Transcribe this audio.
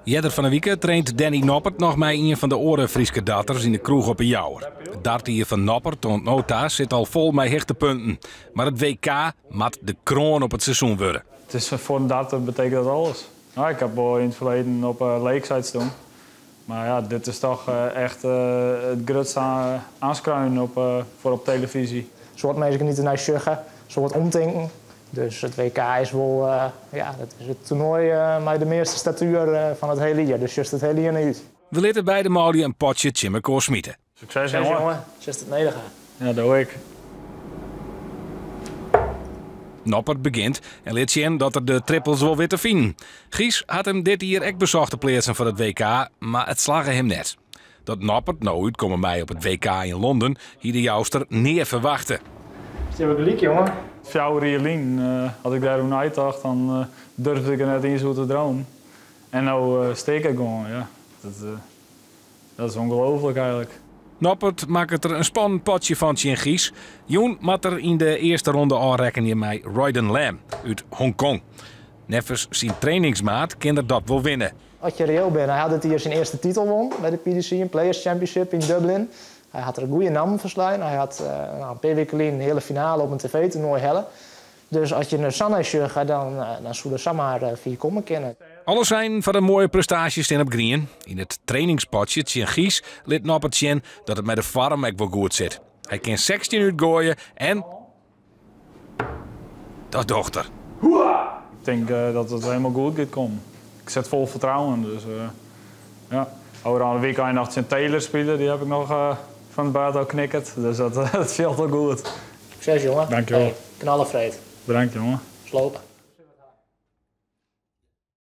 Earder fan 'e wike traint Danny Noppert noch mei ien fan de oare Fryske darters yn de kroech op 'e Jouwer. It dartjier fan Noppert oant no ta sit al fol mei hichtepunten. Mar it WK moat de kroan op it seizoen wurde. It is foar in darter betekent dat alles. Nou, ik heb wol yn it ferleden op Lakeside stien. Mar ja, dit is toch echt it grutste oanskreaun op, foar op televyzje. Soad minsken dy't dernei sjogge, soad omtinken. Dus it WK is wol ja, dat is it toernoai mei de measte statuer fan it hiele jier. Dus sjochst it hiele jier nei út. We litte beide manlju in potsje tsjin mekoar smite. Sukses, jonge. Silst it nedich ha. Ja, doe ik. Noppert begjint en lit sjen dat er de trippels wol wit te finen. Gies hat him dit jier ek besocht te pleatsen foar it WK, mar it slagge him net. Dat Noppert no útkomme mei op it WK yn Londen hie de Jouster nea ferwachte. Stean we gelyk, jonge. 4 jier lyn, as ik dêroer neitocht, dan durfde ik der net iens oer te dromen. En no stean ik der gewoan, ja. Dat is ûngelooflik eigenlik. Noppert makket der in spannend potsje fan tsjin Gies. Jûn moat er yn de earste ronde ôfrekkenje mei Royden Lam út Hongkong. Neffens syn trainingsmaat kin er dat wol winne. As je reëel binne, hy hat dit jier syn earste titel wûn by de PDC, in Players Championship yn Dublin. Hy hat der goede nammen ferslein. Hy hat in pear wiken lyn in heale finale op in tv-toernoai helle. Dus as je der sa nei sjogge, dan soe der samar fier komme kinne. Alle seinen foar in moaie prestaasje stean op grien. Yn it trainingspotsje tsjin Gies lit Noppert sjen dat it mei de foarm ek wol goed sit. Hy kin 16 útgoaie en dat docht er. Ik tink dat it hielendal goed giet kommen. Ik sit fol fertrouwen, dus ja. Oer in wykein noch tsjin Taylor spile, dy ha ik noch fan it bêd ôf knikkerd. Dus dat fielt wol goed. Sukses, jonge. Dankjewol. Hey, knalle freed. Bedankt, jonge. Slope.